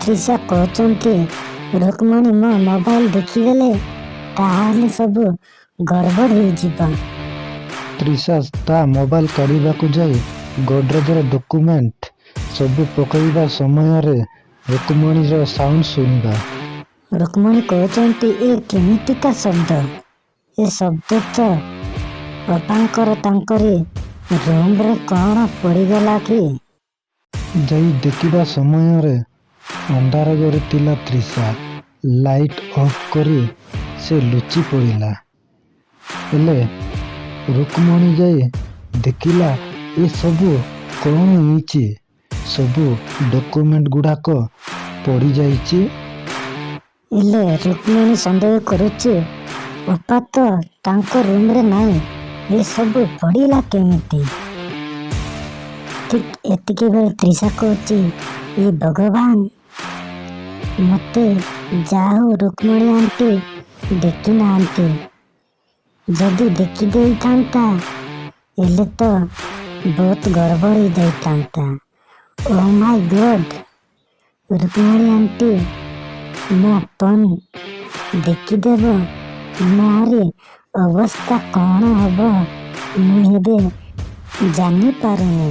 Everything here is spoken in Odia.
ତ୍ରିଷା କହୁଛନ୍ତି, ରୁକ୍ମଣୀ ମୋ ମୋବାଇଲ ଦେଖିଦେଲେ ତାହେଲେ ସବୁ ଗଡ଼ବଡ଼ ହେଇଯିବ। ତ୍ରିଷା ତା ମୋବାଇଲ କାଢ଼ିବାକୁ ଯାଇ ଗୋଡରେଜରେ ଡକୁମେଣ୍ଟ ସବୁ ପକାଇବା ସମୟରେ ରୁକ୍ମଣୀର ସାଉଣ୍ଡ ଶୁଣିବା। ରୁକ୍ମଣୀ କହୁଛନ୍ତି, ଏ କେମିତିକା ଶବ୍ଦ? ଏ ଶବ୍ଦ ତ ଅପାଙ୍କର। ତାଙ୍କରି ରୁମରେ କଣ ପଡ଼ିଗଲା କି? ଯାଇ ଦେଖିବା ସମୟରେ ଅନ୍ଧାର ଘରେ ଥିଲା ତ୍ରିଷା। ଲାଇଟ୍ ଅଫ୍ କରି ସେ ଲୁଚି ପଡ଼ିଲା। ହେଲେ ରୁକ୍ମଣୀ ଯାଇ ଦେଖିଲା, ଏ ସବୁ କଣ ହେଇଛି? ସବୁ ଡକୁମେଣ୍ଟ ଗୁଡାକ ପଡ଼ିଯାଇଛି। ହେଲେ ରୁକ୍ମଣୀ ସନ୍ଦେହ କରୁଛି, ଅପା ତ ତାଙ୍କ ରୁମରେ ନାହିଁ, ଏସବୁ ପଡ଼ିଲା କେମିତି? ଠିକ୍ ଏତିକି ବେଳେ ତ୍ରିଷା କହୁଛି, ଏ ଭଗବାନ, ମୋତେ ଯାହା ହଉ ରୁକ୍ମଣୀ ଆଣ୍ଟି ଦେଖିନାହାନ୍ତି। ଯଦି ଦେଖିଦେଇଥାନ୍ତା ହେଲେ ତ ବହୁତ ଗଡ଼ବଡ଼ ହେଇଯାଇଥାନ୍ତା। ଓ ମାଇ ଗଡ୍, ରୁକ୍ମଣୀ ଆଣ୍ଟି ମୋ ଫୋନ୍ ଦେଖିଦେବ, ମୋରି ଅବସ୍ଥା କଣ ହବ ମୁଁ ଏବେ ଜାଣିପାରୁନି।